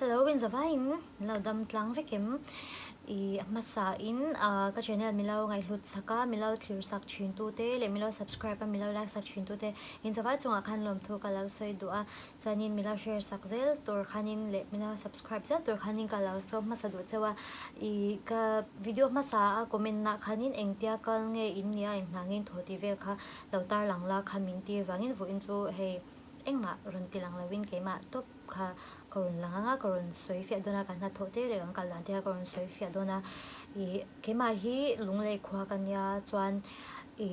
Hello in zavaiin min lo dam tlang vek em? I a hmasa in ka channel min lo ngaihhlut chak a, min lo thlir sak thin tu te leh min lo subscribe a min lo like sak thin tu te in zavai chungah khan lawmthu ka lo sawi duh a. Chuanin min lo share sak zel tur khanin leh min lo subscribe zel tur khanin ka lo sawm hmasa duh cheu a. I ka video hmasa a comment nah khanin engtia kal nge in nia eng hna nge in thaw tih vel kha lo tarlang la kha min ti vangin vawiin chu hei engmah rawn ti lang lovin keimah tawp kha ka rawn lang ang a, ka rawn sawi fiah dawn a, kan hnathawh te leh kan kal dan te kha ka rawn sawi fiah dawn a. I keimah hi Lunglei khua ka nia chuan i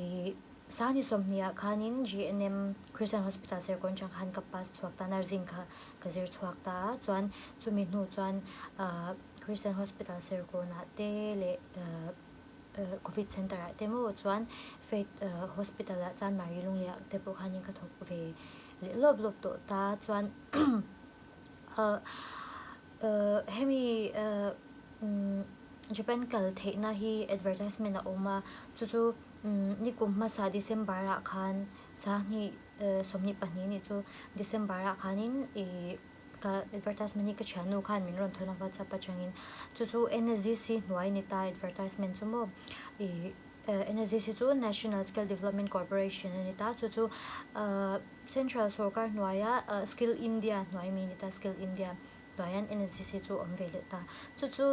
Sani sawmhnih ah khanin GNM Christian Hospital Serkawn atang khan ka pass chhuak ta, nursing kha ka zir chhuak ta a, chuan chumi hnu chuan ahh Christian Hospital Serkawn ah te leh ahh Covid Center ah te maw chuan Faith Hospital ah chuan Mari Lunglei ah te pawh khanin ka thawk ve leh lawp lawp tawh ta, chuan ahh hemi ahh Japan kal theihna hi advertisement a awm a, chu chu Nikum hmasa December ah khan sanghnih 22 nih chu December ah khanin ih ka advertisement hi ka thiannu khan min rawn thawn a WhatsApp atangin chu chu NSDC hnuai ni ta advertisement chu maw ih NSDC chu National Skill Development Corporation a ni ta chu chu Central sorkar hnuaia Skill India hnuai mi ni ta Skill India hnuaiah NSDC chu awm ve leh ta chu chu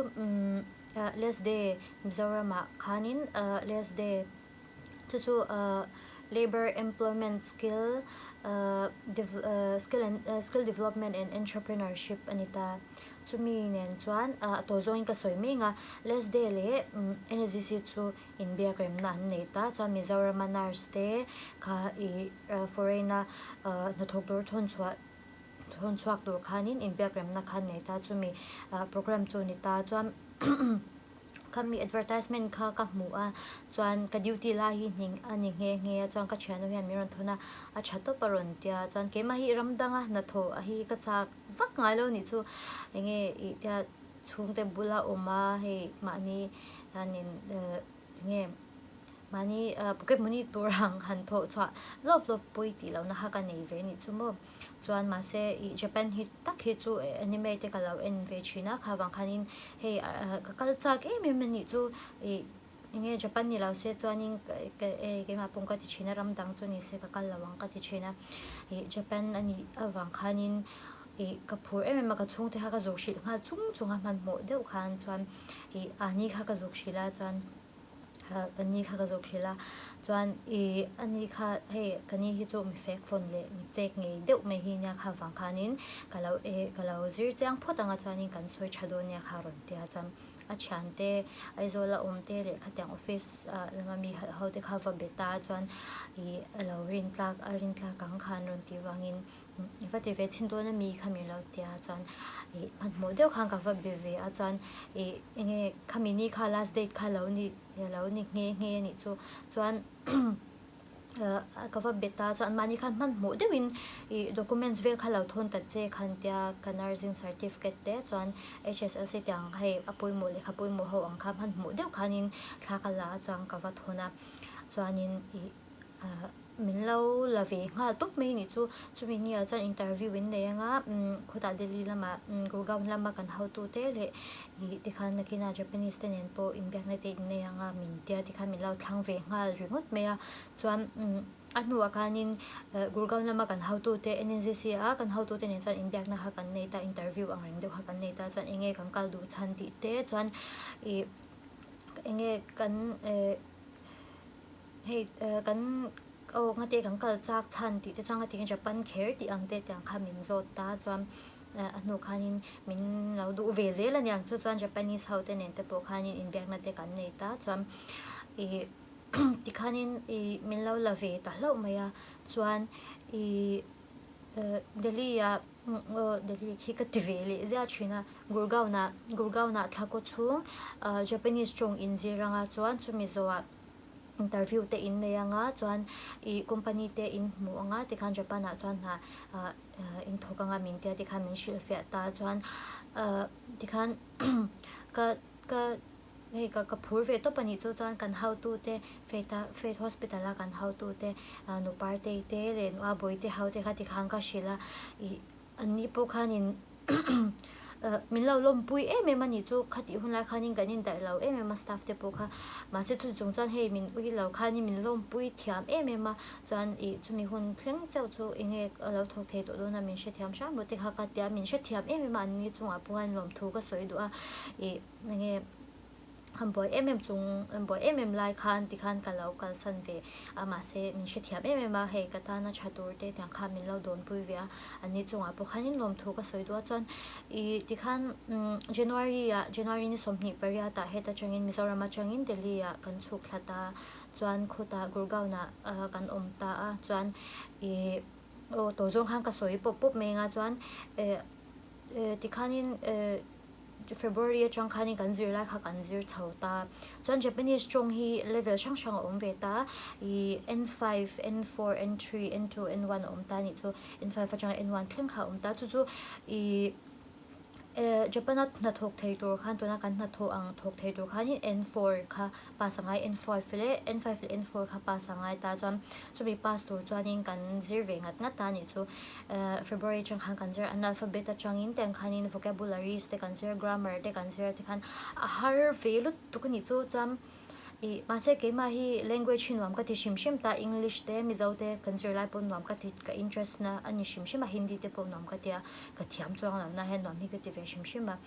Last day Mizoramah khanin last day chu chu Labour Employment Skill Skill and Skill Development and Entrepreneurship a ni ta. Chumi nen chuan a tawi zawngin ka sawi mek a, last day leh NSDC chu inbiak remna an nei ta. Chuan Mizorama nurse te kha ih foreign a hnathawk tur thawn chhuah Thawn chhuak tur khanin inbiak remna kha nei ta chumi program chu ni ta chuan khami advertisement kha ka hmu a chuan ka duty lai hi hning a ni nghe nghe a chuan ka thiannu hian min rawn thawn a a tha tawp a rawn tia chuan keimah hi ram danga hnathawh hi ka chak vak ngai lo nih chu enge ih tia chhungte bula awm a hei mahni hianin enge Mahni pocket money tur ang han thawh chhuah lawp lawp pawi tih lohna kha ka nei ve anih chu maw. Chuan mahse ih Japan hi tak hi chu anime te ka lo en ve thin a, kha vang khanin hei ka kal chak em em anih chu ih enge Japan ni lo se chuanin keimah pawh ka ti thin a ram dang chu ni se ka kal lo ang ka ti thin a. Ih Japan anih avang khanin ih ka phur em em a, ka chhungte kha ka zuk hrilh nghal chung chung a hmanhmawh deuh khan chuan ih ani kha ka zuk hrilh a chuan. Ka ni kha ka zawk hrilh a, chuan ih a ni kha hei ka ni hi chu mi fek fawn leh mi chek ngei deuh mai hi nia kha vang khanin ka lo eh ka lo zir chiang phawt ang a chuanin kan sawi tha dawn nia kha rawn ti a, chuan a thiante Aizawl a awm te leh khatiang office ah lama mi ho te kha va be ta a chuan ih a lo rin tlak a rin tlak ang khan rawn tih vangin I va ti ve chhin dawn a mi kha min lo tia chuan ih hmanhmawh deuh khan ka va be ve a chuan ih enge khami ni kha last date kha lo ni lo ni nghe nghe a nih chu chuan ka va be ta chuan mahni khan hmanhmawh deuhin ih documents vel kha lo thawn ta che khan tia ka nursing certificate te chuan HSLC tiang hei a pawimawh lehkha pawimawh ho ang kha hmanhmawh deuh khanin thla ka la a chuan ka va thawn a chuanin ih Min lo la ve nghal tawp mai nih chu. Chumi ni ah chuan interview in nei anga khawtah Delhi lamah Gurgaon lama kan hotu te leh ih tikhan nakinah Japanese te nen pawh inbiakna te in nei anga min tia tikhan min lo thlang ve nghal ringawt mai a. Chuan a hnuah khanin Gurgaon lama kan hotu te NNZC a kan hotu te nen chuan inbiakna kha kan nei ta interview ang reng deuh kha kan nei ta chuan enge kan kal duh chhan tih te chuan ih enge kan Hei kan aw ngate kan kal chak chhan tih te chuan ngati Japan kher tih ang te tiang kha min zawt ta chuan a hnu khanin min lo duh ve zel a niang chu chuan Japanese ho te nen te pawh khanin inbiakna te kan nei ta chuan ih tikhanin ih min lo la ve ta hlauh mai a chuan ih Delhi ah aw Delhi khi ka ti ve leh ziah thin a Gurgaon ah Gurgaon ah thla kaw chhung Japanese tawng inzir anga chuan chumi zawhah. interview te in nei anga chuan ih company te in hmu anga tikhan Japan ah chuan hna ah in thawk anga min tia tikhan min hrilh fiah ta chuan ah tikhan ka ka hei ka ka phur ve tawp a nih chu chuan kan hotu te faith a faith hospital a kan hotu te nu partei te leh nu a bawihte ho te kha tikhan ka hrilh a ih an ni pawh khanin. Min lo lawmpui em em a nih chu khatih hun lai khanin kan indaih lo em em a staff te pawh kha mahse chu chung chuan hei min ui lo khanin min lawmpui thiam em em a chuan ih chumi hun thleng chauh chu eng nge a lo thawk thei tawh dawn a min hrethiam hram rawh te kha ka tia min hrethiam em em a an ni chungah pawh hian lawmthu ka sawi duh a ih eng nge. Han buai em em chung an buai em em lai khan tikhan ka lo kalsan ve a mahse min hrethiam em em a hei ka tana tha tur te tiang khan min lo dawnpui ve a anni chungah pawh khanin lawmthu ka sawi duh a chuan ih tikhan umm January ah January ni 28 ah heta tangin Mizoram atangin Delhi ah kan chhuk thla ta chuan khutah Gurgaon ah kan awm ta a chuan ih aw tawh zawng khan ka sawi pawp pawp mai anga chuan eh tikhanin eh. February atang khanin kan zir lai kha kan zir chho ta. Chuan Japanese tawng hi level hrang hrang a awm ve ta. Ih N5, N4, N3, N2, N1 a awm ta anih chu. N5 atanga N1 thleng kha a awm ta. Chu chu ih eh Japan a hnathawk thei tur khan tuna kan hnathawh ang thawk thei tur khanin N4 kha pass a ngai N5 leh N5 leh N4 kha pass a ngai ta. Chuan chumi pass tur chuanin kan zir ve ngat ngat ta anih chu. February atang khan kan zir a, an alphabet atangin te ang khanin vocabularies te kan zir a, grammar te kan zir a tikhan a har ve lutuk a nih chu chuan ih mahse keimah hi language hi nuam ka ti hrim hrim ta English te Mizo te kan zir lai pawh nuam ka ti ka interest na a ni hrim hrim a Hindi te pawh nuam ka ti a ka thiam chuang lo na hian nuam hi ka ti ve hrim hrim a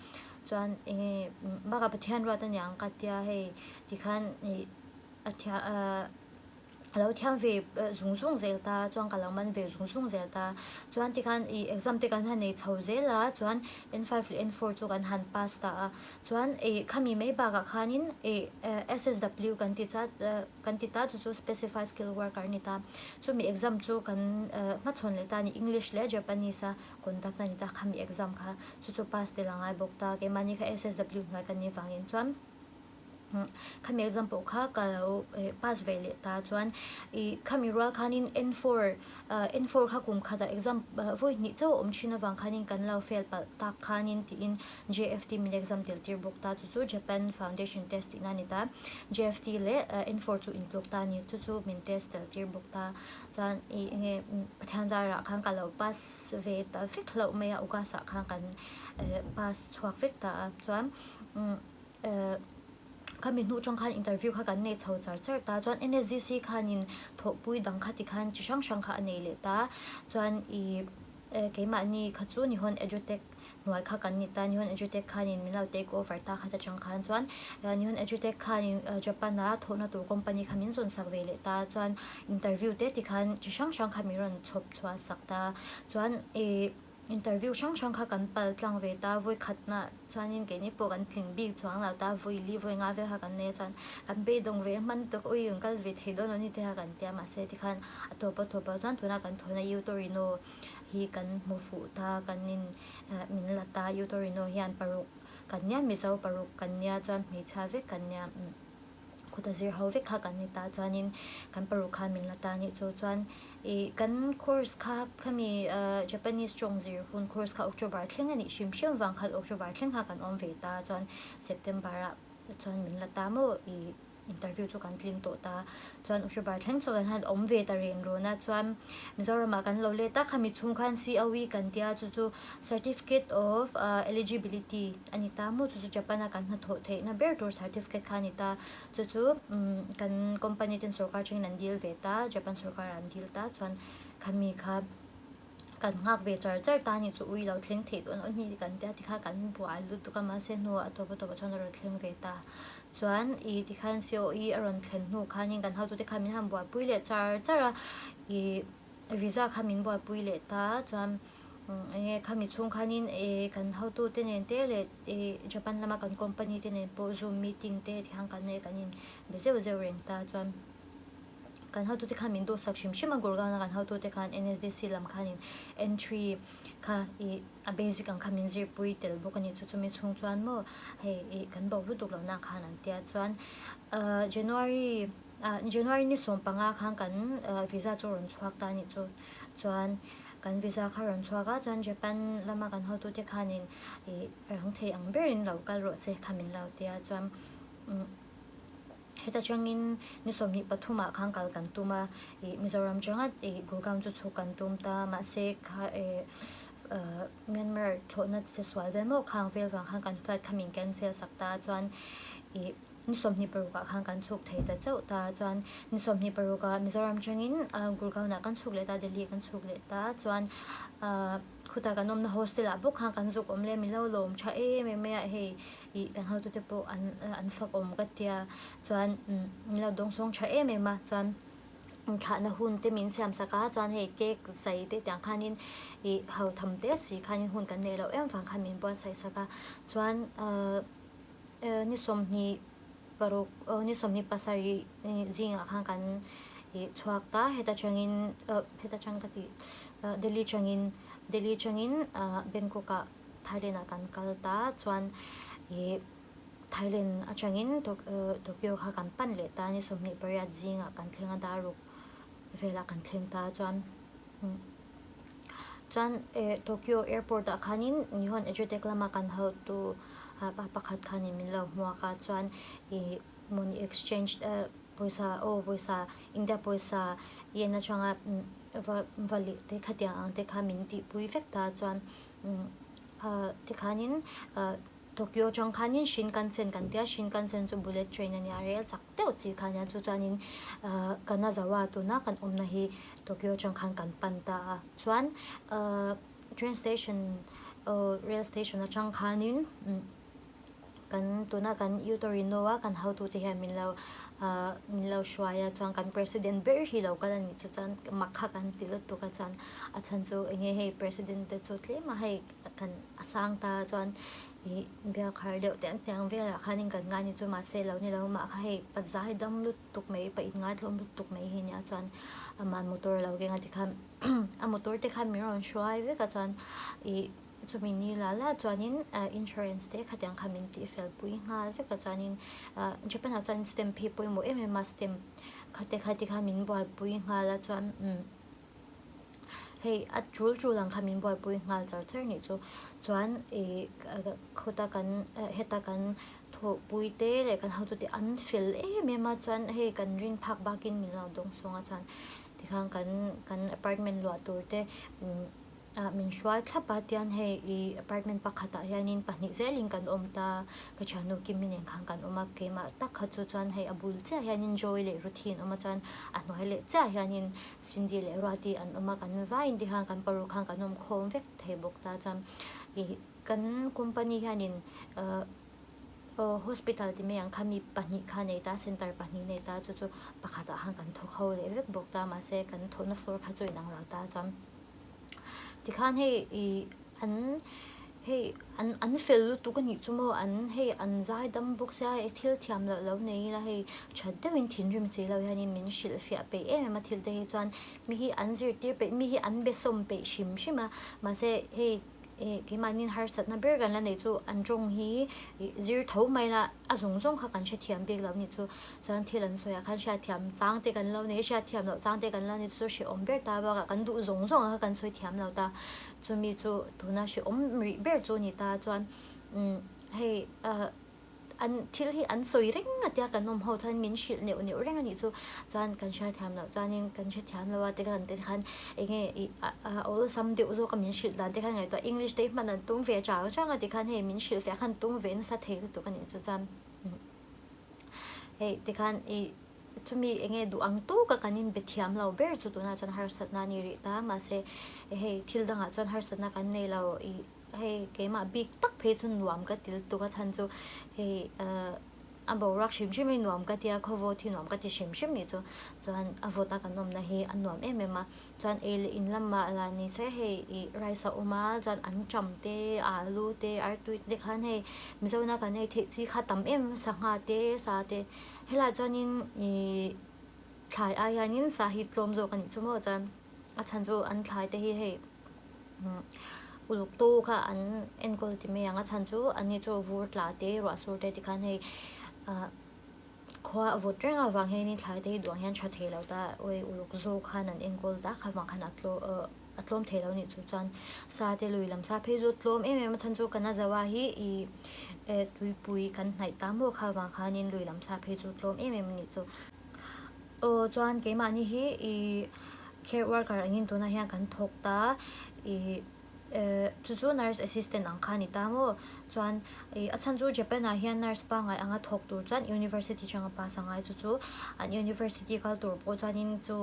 chuan enge bakah Pathian ruat aniang ka tia hei tikhan ih a thiam ah. A lo thiam ve zung zung zel ta chuan ka lo man ve zung zung zel ta chuan tikhan ih exam te kan han nei chho zel a chuan N5 leh N4 chu kan han pass ta a chuan ih khami mai bakah khanin ih SSW kan ti chat kan ti ta chu chu specified skill worker a ni ta chumi exam chu kan hmachhawn leh ta a ni English leh Japanese a conduct a ni ta khami exam kha chu chu pass tel a ngai bawk ta keimahni kha SSW hnuai kan nih vangin chuan. Khami exam pawh kha ka lo pass ve leh ta chuan ih khami rual khanin N4 N4 kha kum khatah exam vawi hnih chauh a awm thin avang khanin kan lo fail palh tak khanin tiin JFT min exam tel tir bawk ta chu chu Japan Foundation Test tihna a ni ta JFT leh N4 chu intluk ta a ni chu chu min test tel tir bawk ta chuan ih enge Pathian zarah khan ka lo pass ve ta vek hlauh mai a August ah khan kan pass chhuak vek ta a chuan Khami hnu atang khan interview kha kan nei chho char char ta chuan N_S_D_C khanin thawhpui dang kha tikhan chi hrang hrang kha a nei leh ta chuan ih keimahni kha chu Nihon Edutech hnuai kha kan ni ta Nihon Edutech khanin min lo take over ta khat atang khan chuan Nihon Edutech khanin Japan a thawhna tur company kha min zawn sak ve leh ta chuan interview te tikhan chi hrang hrang kha min rawn chhawp chhuah sak ta chuan ih. Interview hrang hrang kha kan pal tlang ve ta, vawi khatna chuanin keini pawh kan tling bik chuang lo ta, vawi li vawi nga vel kha kan nei a chuan kan beidawng ve hman tawk ui kan kal ve thei dawn lo ni te kha kan tia mahse tikhan a tawp a tawp ah chuan tuna kan thawhna U Torino hi kan hmu fuh ta kan in min la ta U Torino hian paruk kan nia Mizo paruk kan nia chuan hmeichhia vek kan nia. Khuta zir ho vek kha kan ni ta chuanin kan paruk khan min la ta anih chu chuan ih kan course kha khami Japanese tawng zir hun course kha October thleng anih hrim hrim vang khan October thleng kha kan awm ve ta chuan September ah chuan min la ta maw ih interview chu kan tling tawh ta chuan October thleng chu kan han awm ve ta reng rawn a chuan Mizoram ah kan lo let a khami chhung khan COE kan tia chu chu Certificate of Eligibility a ni ta maw chu chu Japan a kan hnathawh theihna ber tur certificate kha a ni ta chu chu kan company ten sorkar atangin an deal ve ta Japan sorkar ah an deal ta chuan khami kha kan nghak ve char char ta a nih chu ui lo thleng theih dawn a ni kan tia tikha kan buai lutuk a mahse hnuah a tawp a tawpah chuan a rawn thleng ve ta chuan ih tikhan C_O_E a rawn thlen hnu khanin kan hotute khan min han buaipui leh char char a ih visa kha min buaipui leh ta chuan eng nge khami chhung khanin ih kan hotute nen te leh ih Japan lama kan company te nen pawh zoom meeting te tiang kan nei kan in be zeuh zeuh reng ta chuan. Kan hotute khan min duhsak hrim hrim a, Gurgaon a kan hotute khan NSDC lam khanin entry kha ih a basic ang kha min zirpui tel bawk a ni chu chumi chhung chuan maw hei ih kan bo lutuk lo nak khan an tia chuan ahh January ah January ni 15 khan kan visa chu a rawn chhuak ta a nih chu chuan kan visa kha a rawn chhuak a chuan Japan lama kan hotute khanin ih rang thei ang berin lo kal rawh se kha min lo tia chuan umm. Heta tangin ni 23 ah khan kal kan tum a, ih Mizoram tanga ih Gurgaon chu chhuk kan tum ta, mahse kha eh Myanmar thlawhna che sual vel maw khang vel vang khan kan flight kha min cancel sak ta chuan ih ni 26 ah khan kan chhuk thei ta chauh ta chuan ni 26 ah Mizoram atangin Gurgaon ah kan chhuk leh ta Delhi kan chhuk leh ta chuan ah khutah kan awmna hostel ah bawk khan kan zuk awm leh min lo lawm tha em em mai a hei ih kan hotute pawh an an fak awm ka tia chuan min lo dawngsawng tha em em a chuan. Thlahna hun te min siam sak a chuan hei cake zai te tiang khanin ih ho tham te si khanin hun kan neih loh em vang khan min buatsaih sak a chuan ahh ni 26 aw ni 27 zingah khan kan ih chhuak ta heta tangin ah heta tang ka tih ah Delhi tangin Delhi tangin ah Bangkok ah Thailand ah kan kal ta chuan ih. Thailand atangin Tokyo kha kan pan leh ta a ni 28 zingah kan thleng a daruk velah kan thleng ta chuan chuan Tokyo airport ah khanin Nihon Edutech lama kan hotu pa pakhat khanin min lo hmuak a chuan ih money exchange pawisa aw pawisa India pawisa yen atanga va va leh te khatiang ang te kha min tihpui vek ta chuan tikhanin. Tokyo atang khanin Shinkansen kan tia, Shinkansen chu bullet train a nia, rel chak deuh chi kha a nia, chu chuanin ahh Kanazawa tuna kan awmna hi Tokyo atang khan kan pan ta a, chuan ahh train station aw rail station atang khanin kan tuna kan Utorino a kan hotute hian min lo ahh min lo hruai a, chuan kan president ber hi lo kal a nih chu chuan mak kha kan ti lutuk a, chuan a chhan chu eng nge hei president te chu tlem a hei. Kan a sang ta chuan ih biak har deuh tiang tiang velah khanin kan ngai ni chu mahse lo ni lo mah kha hei pa zai dam lutuk mai pa inngaithlawm lutuk mai hi nia chuan amah motor a lo keng a tikhan a motor te khan min rawn hruai vek a chuan ih chumi ni la la chuanin ah insurance te khatiang khan min tih fel pui nghal vek a chuanin ah Japan ah chuan stamp hi pawimawh em em a stamp khate kha tikhan min buaipui nghal a chuan umm. Hei a tul tul ang kha min buaipui nghal char char nih chu chuan ih khuta kan heta kan thawhpui te leh kan hotute an fel em em a chuan hei kan rin phak bakin min lo dawng sawng a chuan tikhan kan kan apartment luah tur te ah min hruai thlap a tian hei ih apartment pakhatah hianin pahnih zelin kan awm ta ka thiannu Kimi nen khan kan awm a keimah tak kha chu chuan hei a bul chiah hianin Joy leh Ruthi an awm a chuan a hnuai leh chiah hianin. Cindy leh Ruati an awm a, kan vaiin te khan kan paruk khan kan awm khawm vek thei bawk ta chuan ih kan company hianin ah aw hospital ti mai ang kha mi pahnih kha nei ta center pahnih nei ta chu chu pakhatah khan kan thawk ho leh vek bawk ta mahse kan thawhna floor kha chu inang lo ta chuan tikhan hei ih An hei an an fel lutuk a nih chu maw an hei an zai dam bawk sia hei thil thiam loh lo nei ila hei that deuhin thinrim si lo hianin min hrilh fiah peih em em a thil te hi chuan mi hi an zirtir peih mi hi an be sawm peih hrim hrim a mahse hei ih keimahni harsatna ber kan la neih chu an tawng hi ih zir tho mai la a zawng zawng kha kan hrethiam bik lo a nih chu chuan thil an sawi ah khan hriatthiam chang te kan lo nei hriatthiam loh chang te kan lo nei chu hrehawm ber ta bakah kan duh zawng zawng ang kha kan sawi thiam lo ta. Chumi chu tuna hrehawm rih ber chu a ni ta chuan umm hei ah an thil hi an sawi reng a tia kan awm ho chuan min hrilh neuh neuh reng a nih chu chuan kan hriatthiam loh chuanin kan hrethiam lo a ti khan ti khan eng nge ih ah awlsam deuh zawk a min hrilh dan te khan ngaihtuah English te hi hman an tum ve chang chang a ti khan hei min hrilh fiah khan tum ve nasa thei lutuk a nih chu chuan hei tikhan ih Chumi eng nge duh ang tawka kan inbe thiam lo ber chu tunah chuan harsatna a ni rih ta mahse hei thil dangah chuan harsatna kan nei lo ih hei keimah bik tak phei chu nuam ka ti lutuk a chhan chu hei ah a boruak hrim hrim hi nuam ka tia khawvawt hi nuam ka ti hrim hrim nih chu chuan a vawta kan awmna hi a nuam em em a chuan ei leh in lamah lah ni se hei ih rice a awm a chuan anṭam te alu te artui te khan hei Mizona kan ei theih chi kha tam em em a sangha te sa te. Helaiah chuanin ih thlai ai hianin sa hi tlawm zawk a nih chu maw chuan a chhan chu an thlai te hi hei uluk tawk kha an enkawl ti mai ang a chhan chu an ni chu vur tla te ruah sur te tikhan hei ah khua a vawt reng avang hianin thlai te hi duh ang hian tha thei lo ta awi uluk zawk khan an enkawl ta kha vang khan a tlaw ah a tlawm thei lo nih chu chuan sa te lui lam sa phei chu tlawm em em a chhan chu Kanazawa hi ih eh tuipui kan hnaih ta maw kha vang khanin lui lam sa phei chu tlawm em em a nih chu. Aw chuan keimahni hi ih care worker angin tunah hian kan thawk ta ih. Chu chu nurse assistant ang kha a ni ta maw? Chuan ih a chhan chu Japan ah hian nurse pangngai anga thawk tur chuan university changa pass a ngai chu chu an university kal tur pawh chuanin chu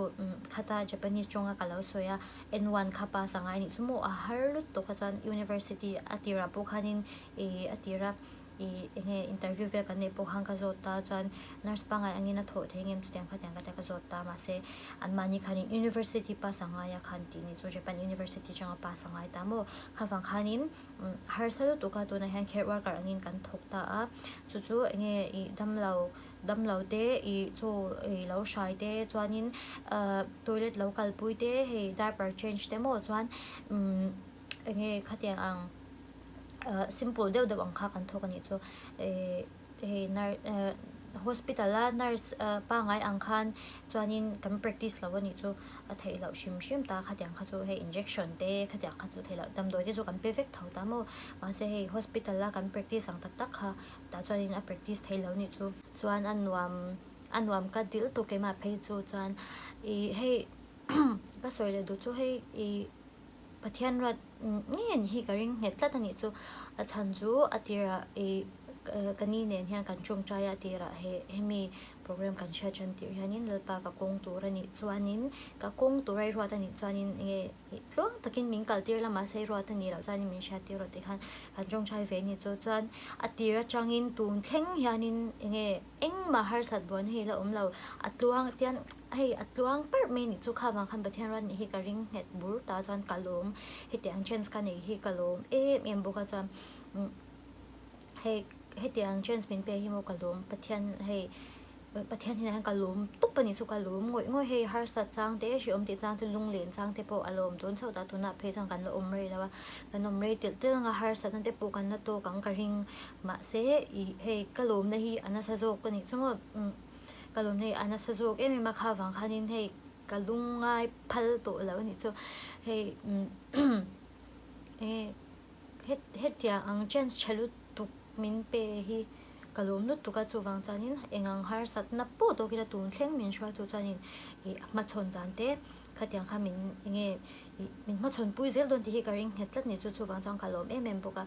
khata Japanese tawnga ka lo sawi a N one kha pass a ngai anih chu maw a har lutuk a chuan university a tirah pawh khanin ih a tira ih eng nge interview vel kan neih pawh khan ka zawt ta chuan nurse pangngai angin a thawh thei ngem chutiang khatiang ka tia ka zawt ta mahse anmahni khanin university pass a ngai a khan tih ni chu Japan university changa pass a ngai ta maw khavang khanin harsa lutuk a tunah hian care worker angin kan thawk ta a chu chu eng nge ih damlo damlo te ih chaw ih lo hrai te chuanin ahh toilet lo kalpui te hei diaper change te maw chuan umm eng nge khatiang ang. Ahh simple deuh deuh ang kha kan thawk a nih chu ehh hei nurse ehh hospital a nurse ehh pangngai ang khan chuanin kan practice lo a nih chu a theih loh hrim hrim ta khatiang kha chu hei injection te khatiang kha chu theih loh damdawi te chu kan pe vek tho ta maw mahse hei hospital a kan practice ang tak tak kha tah chuanin a practice theih loh a nih chu chuan a nuam a nuam ka dil tuk keimah phei chu chuan ih hei ka sawi leh duh chu hei ih. Pathian ruat ngei anih hi ka ring nghet tlat anih chu a chhan chu a tirah ih ka ni nen hian kan tawngtai a tirah he hemi program kan hriat tan tirh hianin Lalpa ka kawng tur anih chuanin ka kawng tura i ruat anih chuanin enge ih tluang takin min kal tir la mahse i ruat anih loh chuanin min hriat tir rawh tih khan kan tawngtai ve anih chu chuan a tir atangin tun thleng hianin enge engmah harsat buaina hi la awm lo a tluang tian. Hei a tluang parh mai nih chu kha vang khan Pathian ruat nih hi ka ring nghet bur ta chuan ka lawm hetiang chance ka nei hi ka lawm em em bawk a chuan hei hetiang chance min pe hi maw ka lawm Pathian hei Pathian hnenah hian ka lawm tawp a nih chu ka lawm ngawih ngawih hei harsat chang te hrehawm tih chang te lunglen chang te pawh a lawm dawn chauh ta tunah phei chuan kan la awm rei lo a kan awm rei telh telh anga harsatna te pawh kan la tawk ang ka ring mahse ih hei ka lawmna hi a nasa zawk a nih chu maw. Ka lawm hei a nasa zawk em em a kha vang khanin hei ka lungngai phal tawh lo a nih chu hei enge hetiang ang chance tha lutuk min pe hi ka lawm lutuk a chuvang chuanin eng ang harsatna pawh tawk ila tun thleng min hruaitu chuanin ih hmachhawn dan te khatiang kha min enge ih min hmachhawn pui zel dawn tih hi ka ring nghet tlat a ni chu chuvang chuan ka lawm em em bawk a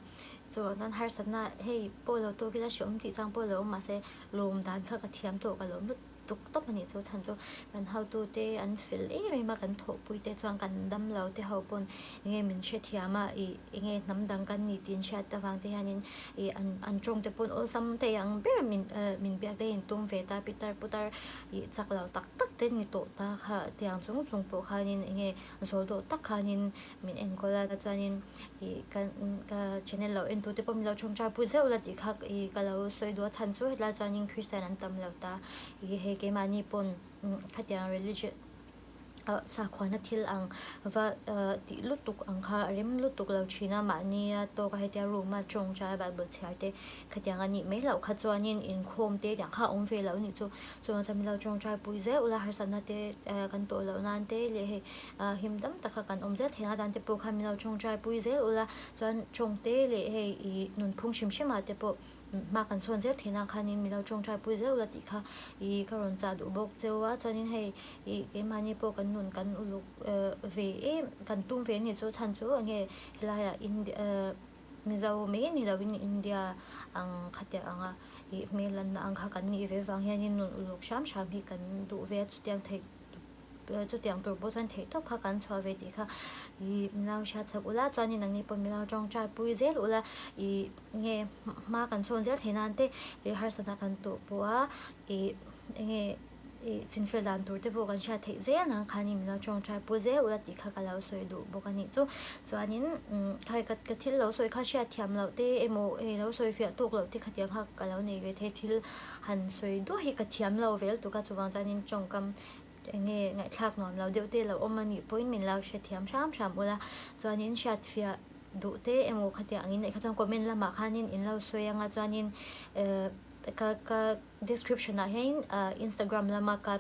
chuvang chuan harsatna hei pawh lo tawk ila hrehawm tih chang pawh lo awm mahse Lawm dan kha ka thiam tawh ka lawm lutuk tawp a nih chu chhan chu kan hotu te an fel em em a kan thawhpui te chuan kan damlo te ho pawn enge min hrethiam a ih enge hnam dang kan ni tih an hriat avang te hianin ih an an tawng te pawn awlsam thei ang ber min eh min biak te in tum ve ta pitar putar ih chak lo tak tak te ni tawh ta kha tiang chung chung pawh khanin enge zawl dawh tak khanin min enkawl a chuanin ih ka ka channel lo en tute pawh min lo tawngtai pui zeuh la tih kha ih ka lo sawi duh a chhan chu hetlai chuanin Christian an tam lo ta ih hei keimahni pawn khatiang religion ah sakhuana thil ang va ah tih lutuk ang kha a rem lutuk lo thin a mahnia tawka hetia room a tawngtai bible chhiar te khatiang a nih mai loh kha chuanin inkhawm te tiang kha a awm ve lo anih chu chuvang chuan min lo tawngtai pui zeuh la harsatna te kan tawh loh nan te leh hei ah him dam taka kan awm zel theih ang a dan te pawh khan min lo tawngtai pui zel ula chuan tawng te leh hei ih nunphung hrim hrim ah te pawh hma kan sawn zel theih nan khanin min lo tawngtai pui zel ula tih kha ih ka rawn chah duh bawk cheu a chuanin hei ih keimahni pawh kan nun kan uluk eh ve em kan tum ve anih chu chhan chu enge helaiah India eh Mizo mai ni lovin India ang khatiang anga ih hmel lanna ang kha kan nih ve vang hianin nun uluk hram hram hi kan duh ve a chutiang theih chutiang tur pawh chuan theih tawp kha kan chhuah ve tih kha ih min lo hriat chak ula chuanin nangni pawh min lo tawngtai pui zel ula ih nge hma kan chhawn zel theih nan te ih harsatna kan tawh pawh a ih enge ih chinfel dan tur te pawh kan hriat theih zel ang khanin min lo tawngtai pui zel ula tih kha ka lo sawi duh bawk a nih chu chuanin khai ka ka thil lo sawi kha hriat thiam loh te emaw hei lo sawi fiah tawk loh te khatiang kha ka lo nei ve thei thil han sawi duah hi ka thiam lo vel tuk a chuvang chuanin tawngkam eng nge ngaihthlak nuam lo deuh te lo awm a nih pawhin min lo hrethiam hram hram ula chuanin hriat fiah duh te emaw khatiang angin neih kha chuan comment lamah khanin in lo sawi anga chuanin ehh ka ka description ah hian instagram lama ka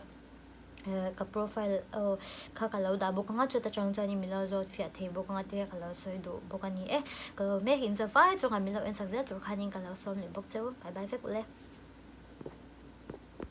ehh ka profile aw kha ka lo dah bawk anga chuta tang chuanin min lo zawt fiah thei bawk anga te ka lo sawi duh bawk a ni e ka lo mek in zavai chungah min lo ensak zel tur khanin ka lo sawm leh bawk cheu bye bye vek ule.